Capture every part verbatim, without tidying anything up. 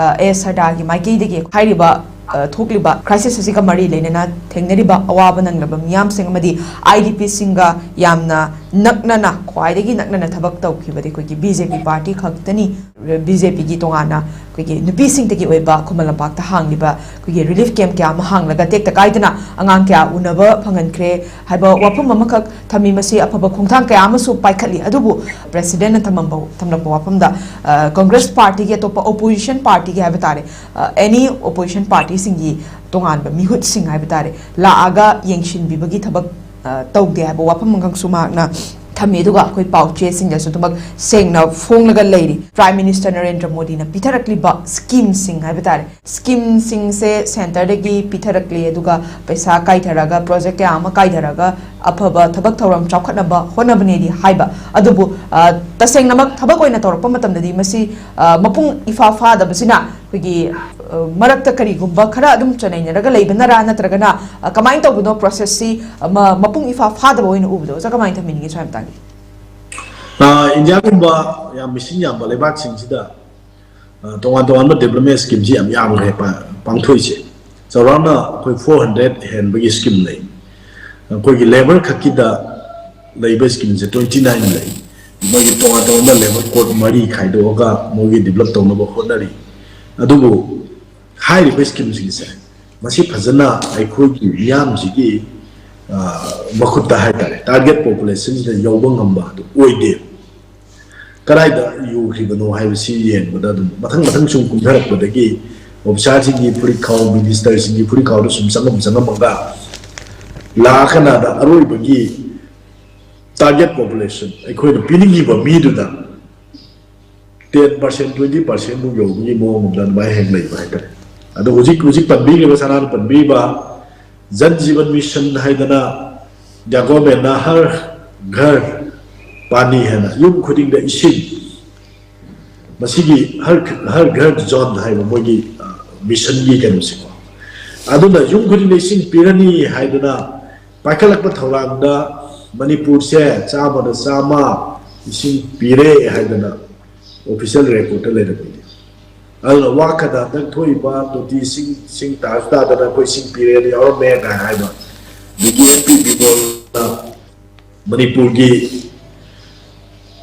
ꯑꯦꯁ ꯁꯔꯗꯥꯒꯤ ꯃꯥꯏꯀꯩꯗꯒꯤ ꯍꯥꯏꯔꯤꯕ ꯊꯣꯛꯂꯤꯕ ꯀ꯭ꯔꯥꯏꯁꯤꯁ ꯑꯁꯤꯒ ꯃꯔꯤ ꯂꯩꯅꯅ ꯊꯦꯡꯅꯔꯤꯕ ꯑꯋꯥꯕ ꯅꯪꯂꯕ ꯃꯤꯌꯥꯝꯁꯤꯡ ꯑꯃꯗꯤ ꯑꯥꯏ ꯗꯤ ꯄꯤꯁꯤꯡꯒ ꯌꯥꯝꯅ ꯅꯛꯅꯅ, ꯈ꯭ꯋꯥꯏꯗꯒꯤ ꯅꯛꯅꯅ ꯊꯕꯛ ꯇꯧꯈꯤꯕꯗꯤ ꯑꯩꯈꯣꯏꯒꯤ ꯕꯤ ꯖꯦ ꯄꯤ ꯄꯥꯔꯇꯤ ꯈꯛꯇꯅꯤ꯫ ꯕꯤ ꯖꯦ ꯄꯤꯒꯤ ꯇꯣꯉꯥꯟꯅ ꯑꯩꯈꯣꯏꯒꯤ ꯅꯨꯄꯤꯁꯤꯡꯗꯒꯤ ꯑꯣꯏꯕ ꯈꯨꯃꯟ ꯂꯝꯄꯥꯛꯇ ꯍꯥꯡꯂꯤꯕ ꯑꯩꯈꯣꯏꯒꯤ ꯔꯤꯂꯤꯐ ꯀꯦꯝꯞ ꯀꯌꯥ ꯑꯃ ꯍꯥꯡꯂꯒ ꯇꯦꯛꯇ ꯀꯥꯏꯗꯅ ꯑꯉꯥꯡ ꯀꯌꯥ ꯎꯅꯕ ꯐꯪꯍꯟꯈ꯭ꯔꯦ ꯍꯥꯏꯕ ꯋꯥꯐꯝ ꯑꯃꯈꯛ ꯊꯝꯃꯤ꯫ ꯃꯁꯤ ꯑꯐꯕ ꯈꯣꯡꯊꯥꯡ ꯀꯌꯥ ꯑꯃꯁꯨ ꯄꯥꯏꯈꯠꯂꯤ꯫ ꯑꯗꯨꯕꯨ ꯄ꯭ꯔꯦꯁꯤꯗꯦꯟꯠꯅ ꯊꯝꯃꯝꯕ, ꯊꯝꯂꯛꯄ ꯋꯥꯐꯝꯗ, ꯑ, ꯀꯪꯒ꯭ꯔꯦꯁ ꯄꯥꯔꯇꯤꯒꯤ ꯑꯇꯣꯞꯄ ꯑꯣꯄꯣꯖꯤꯁꯟ ꯄꯥꯔꯇꯤꯒꯤ ꯍꯥꯏꯕ ꯇꯥꯔꯦ, ꯑ, ꯑꯦꯅꯤ ꯑꯣꯄꯣꯖꯤꯁꯟ ꯄꯥꯔꯇꯤꯁꯤꯡꯒꯤ ꯇꯣꯉꯥꯟꯕ ꯃꯤꯍꯨꯠꯁꯤꯡ ꯍꯥꯏꯕ ꯇꯥꯔꯦ, ꯂꯥꯛꯑꯒ ꯌꯦꯡꯁꯤꯟꯕꯤꯕꯒꯤ ꯊꯕꯛ, ꯑ, ꯇꯧꯗꯦ ꯍꯥꯏꯕ ꯋꯥꯐꯝ ꯑꯃꯈꯛꯁꯨ ꯃꯍꯥꯛꯅ ꯊꯝꯃꯤ꯫ ꯑꯗꯨꯒ ꯑꯩꯈꯣꯏ ꯄꯥꯎ ꯆꯦꯁꯤꯡꯗꯁꯨ ꯑꯗꯨꯃꯛ ꯁꯦꯡꯅ ꯐꯣꯡꯂꯒ ꯂꯩꯔꯤ꯫ ꯄ꯭ꯔꯥꯏꯝ ꯃꯤꯅꯤꯁꯇꯔ ꯅꯔꯦꯟꯗ꯭ꯔ ꯃꯣꯗꯤꯅ ꯄꯤꯊꯔꯛꯂꯤꯕ ꯁ꯭ꯀꯤꯝꯁꯤꯡ ꯍꯥꯏꯕ ꯇꯥꯔꯦ, ꯁ꯭ꯀꯤꯝꯁꯤꯡꯁꯦ ꯁꯦꯟꯇꯔꯗꯒꯤ ꯄꯤꯊꯔꯛꯂꯤ, ꯑꯗꯨꯒ ꯄꯩꯁꯥ ꯀꯥꯏꯊꯔꯒ, ꯄ꯭ꯔꯣꯖꯦꯛ ꯀꯌꯥ ꯑꯃ ꯀꯥꯏꯊꯔꯒ ꯑꯐꯕ ꯊꯕꯛ ꯊꯧꯔꯝ ꯆꯥꯎꯈꯠꯅꯕ ꯍꯣꯠꯅꯕꯅꯦꯗꯤ ꯍꯥꯏꯕ꯫ ꯑꯗꯨꯕꯨ, ꯑ, ꯇꯁꯦꯡꯅꯃꯛ ꯊꯕꯛ ꯑꯣꯏꯅ ꯇꯧꯔꯛꯄ ꯃꯇꯝꯗꯗꯤ ꯃꯁꯤ, ꯑ, ꯃꯄꯨꯡ ꯏꯐꯥ ꯐꯥꯗꯕꯁꯤꯅ ꯑꯩꯈꯣꯏꯒꯤ, ꯑ, ꯃꯔꯛꯇ ꯀꯔꯤꯒꯨꯝꯕ ꯈꯔ ꯑꯗꯨꯝ ꯆꯅꯩꯅꯔꯒ ꯂꯩꯕꯅꯔꯥ, ꯅꯠꯇ꯭ꯔꯒꯅ, ꯑ, ꯀꯃꯥꯏꯅ ꯇꯧꯕꯅꯣ ꯄ꯭ꯔꯣꯁꯦꯁꯁꯤ, ꯑ, ꯃ-, ꯃꯄꯨꯡ ꯏꯐꯥ ꯐꯥꯗꯕ ꯑꯣꯏꯅ ꯎꯕꯗꯣ? ꯑꯣꯖꯥ, ꯀꯃꯥꯏꯅ ꯊꯝꯕꯤꯅꯤꯡꯉꯤ ꯁ꯭ꯋꯥꯏ ꯃꯇꯥꯡꯒꯤ? ꯑ, ꯏꯟꯗꯤꯌꯥꯒꯨꯝꯕ ꯌꯥꯝ ꯃꯤꯁꯤꯡ ꯌꯥꯝꯕ ꯂꯩꯕꯥꯛꯁꯤꯡꯁꯤꯗ, ꯑ, ꯇꯣꯉꯥꯟ ꯇꯣꯉꯥꯟꯕ ꯗꯤꯕ꯭ꯂꯞꯃꯦꯟ ꯁ꯭ꯀꯤꯝꯁꯤ ꯌꯥꯝ ꯌꯥꯝꯈ꯭ꯔꯦ ꯄꯥ-, ꯄꯥꯡꯊꯣꯛꯏꯁꯦ꯫ ꯆꯥꯎꯔꯥꯛꯅ ꯑꯩꯈꯣꯏ ꯐꯣꯔ ꯍꯟꯗ꯭ꯔꯦꯠ ꯍꯦꯟꯕꯒꯤ ꯁ꯭ꯀꯤꯝ ꯂꯩ꯫ ꯑꯩꯈꯣꯏꯒꯤ ꯂꯦꯕꯔ ꯈꯛꯀꯤꯗ ꯂꯩꯕ ꯁ꯭ꯀꯤꯝꯁꯦ ꯇ꯭ꯋꯦꯟꯇꯤ ꯅꯥꯏꯟ ꯂꯩ꯫ ꯃꯣꯏꯒꯤ ꯇꯣꯉꯥꯟ ꯇꯣꯉꯥꯟꯕ ꯂꯦꯕꯔ ꯀꯣꯗ ꯃꯔꯤ ꯈꯥꯏꯗꯣꯛꯑꯒ ꯃꯣꯏꯒꯤ ꯗꯤꯕ꯭ꯂꯞ ꯇꯧꯅꯕ ꯍꯣꯠꯅꯔꯤ꯫ ꯑꯗꯨꯕꯨ ꯍꯥꯏꯔꯤꯕ ꯁ꯭ꯀꯤꯝꯁꯤꯡꯁꯦ ꯃꯁꯤ ꯐꯖꯅ ꯑꯩꯈꯣꯏꯒꯤ ꯃꯤꯌꯥꯝꯁꯤꯒꯤ, ꯑ, ꯃꯈꯨꯠꯇ ꯍꯥꯏꯇꯥꯔꯦ, ꯇꯥꯔꯒꯦꯠ ꯄꯣꯄꯨꯂꯦꯁꯟꯁꯤꯗ ꯌꯧꯕ ꯉꯝꯕ ꯑꯗꯨ ꯑꯣꯏꯗꯦ꯫ ꯀꯗꯥꯏꯗ ꯌꯣꯈ꯭ꯔꯤꯕꯅꯣ ꯍꯥꯏꯕꯁꯤ ꯌꯦꯡꯕꯗ ꯑꯗꯨꯝ ꯃꯊꯪ ꯃꯊꯪ ꯁꯨꯝ ꯀꯨꯝꯊꯔꯛꯄꯗꯒꯤ ꯑꯣꯐꯤꯁꯥꯔꯁꯤꯡꯒꯤ ꯐꯨꯔꯤꯠꯈꯥꯎ, ꯃꯤꯅꯤꯁꯇꯔꯁꯤꯡꯒꯤ ꯐꯨꯔꯤꯠꯈꯥꯎꯗ ꯁꯨꯝ ꯆꯪꯉꯝ ꯆꯪꯉꯝꯃꯒ ꯂꯥꯛꯑꯀꯥꯟꯗ ꯑꯔꯣꯏꯕꯒꯤ ꯇꯥꯔꯒꯦꯠ ꯄꯣꯄꯨꯂꯦꯁꯟ, ꯑꯩꯈꯣꯏꯅ ꯄꯤꯅꯤꯡꯉꯤꯕ ꯃꯤꯗꯨꯗ ꯇꯦꯟ ꯄꯥꯔꯁꯦꯟ, ꯇ꯭ꯋꯦꯟꯇꯤ ꯄꯥꯔꯁꯦꯟꯃꯨꯛ ꯌꯧꯕꯒꯤ ꯃꯑꯣꯡ ꯑꯃꯗ ꯑꯗꯨꯃꯥꯏꯅ ꯍꯦꯛ ꯂꯩꯕ ꯍꯥꯏꯇꯥꯔꯦ꯫ ꯑꯗꯣ ꯍꯧꯖꯤꯛ, ꯍꯧꯖꯤꯛ ꯄꯟꯕꯤꯈ꯭ꯔꯤꯕ, ꯁꯅꯥꯅ ꯄꯟꯕꯤꯔꯤꯕ ꯖꯟ ꯖꯤꯕꯟ ꯃꯤꯁꯟ ꯍꯥꯏꯗꯅ ꯒꯣꯔꯃꯦꯟꯅ ꯍꯔ ꯘꯔ ꯄꯥꯅꯤ ꯍꯥꯏꯅ, ꯌꯨꯝ ꯈꯨꯗꯤꯡꯗ ꯏꯁꯤꯡ, ꯃꯁꯤꯒꯤ ꯍꯔ, ꯍꯔ ꯘꯔ ꯖꯣꯟ ꯍꯥꯏꯕ ꯃꯣꯏꯒꯤ, ꯑ, ꯃꯤꯁꯟꯒꯤ ꯀꯩꯅꯣꯁꯤꯀꯣ, ꯑꯗꯨꯅ ꯌꯨꯝ ꯈꯨꯗꯤꯡꯗ ꯏꯁꯤꯡ ꯄꯤꯔꯅꯤ ꯍꯥꯏꯗꯅ ꯄꯥꯏꯈꯠꯂꯛꯄ ꯊꯧꯔꯥꯡꯗ ꯃꯅꯤꯄꯨꯔꯁꯦ ꯆꯥꯝꯃꯗ ꯆꯥꯝꯃ ꯏꯁꯤꯡ ꯄꯤꯔꯦ ꯍꯥꯏꯗꯅ ꯑꯣꯐꯤꯁꯤꯌꯦꯜ ꯔꯦꯀꯣꯔꯠꯇ ꯂꯩꯔꯝꯃꯤꯅꯤ꯫ ꯑꯗꯨꯅ ꯋꯥꯈꯗ ꯍꯟꯗꯛ ꯊꯣꯛꯏꯕ ꯇꯣꯇꯤ ꯏꯁꯤꯡ, ꯏꯁꯤꯡ ꯇꯥꯁꯨ ꯇꯥꯗꯅ ꯑꯩꯈꯣꯏ ꯏꯁꯤꯡ ꯄꯤꯔꯦꯅ ꯌꯥꯎꯔꯝꯃꯦ ꯀꯥꯏꯅ ꯍꯥꯏꯕ꯫ ꯑꯗꯒꯤ ꯑꯦꯝ ꯄꯤ ꯕꯤꯃꯣꯜꯅ ꯃꯅꯤꯄꯨꯔꯒꯤ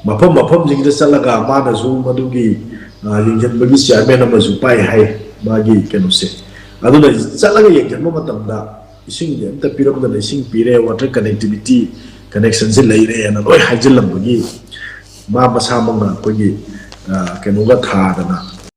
ꯃꯐꯝ ꯃꯐꯝꯁꯤꯡꯗ ꯆꯠꯂꯒ ꯃꯥꯅꯁꯨ ꯃꯗꯨꯒꯤ, ꯑ, ꯌꯦꯡꯁꯤꯟꯕꯒꯤ ꯆꯤꯌꯥꯔꯃꯦꯟ ꯑꯃꯁꯨ ꯄꯥꯏ ꯍꯥꯏ, ꯃꯥꯒꯤ ꯀꯩꯅꯣꯁꯦ꯫ ꯑꯗꯨꯅ ꯆꯠꯂꯒ ꯌꯦꯡꯁꯤꯟꯕ ꯃꯇꯝꯗ ꯏꯁꯤꯡꯁꯦ ꯑꯝꯇ ꯄꯤꯔꯝꯗꯅ ꯏꯁꯤꯡ ꯄꯤꯔꯦ, ꯋꯥꯇꯔ ꯀꯅꯦꯛꯇꯤꯚꯤꯇꯤ ꯀꯅꯦꯛꯁꯟꯁꯦ ꯂꯩꯔꯦꯅ ꯂꯣꯏ ꯍꯥꯏꯖꯤꯜꯂꯝꯕꯒꯤ ꯃꯥ ꯃꯁꯥꯃꯛꯅ ꯑꯩꯈꯣꯏꯒꯤ, ꯑ, ꯀꯩꯅꯣꯒ ꯊꯥꯗꯅ,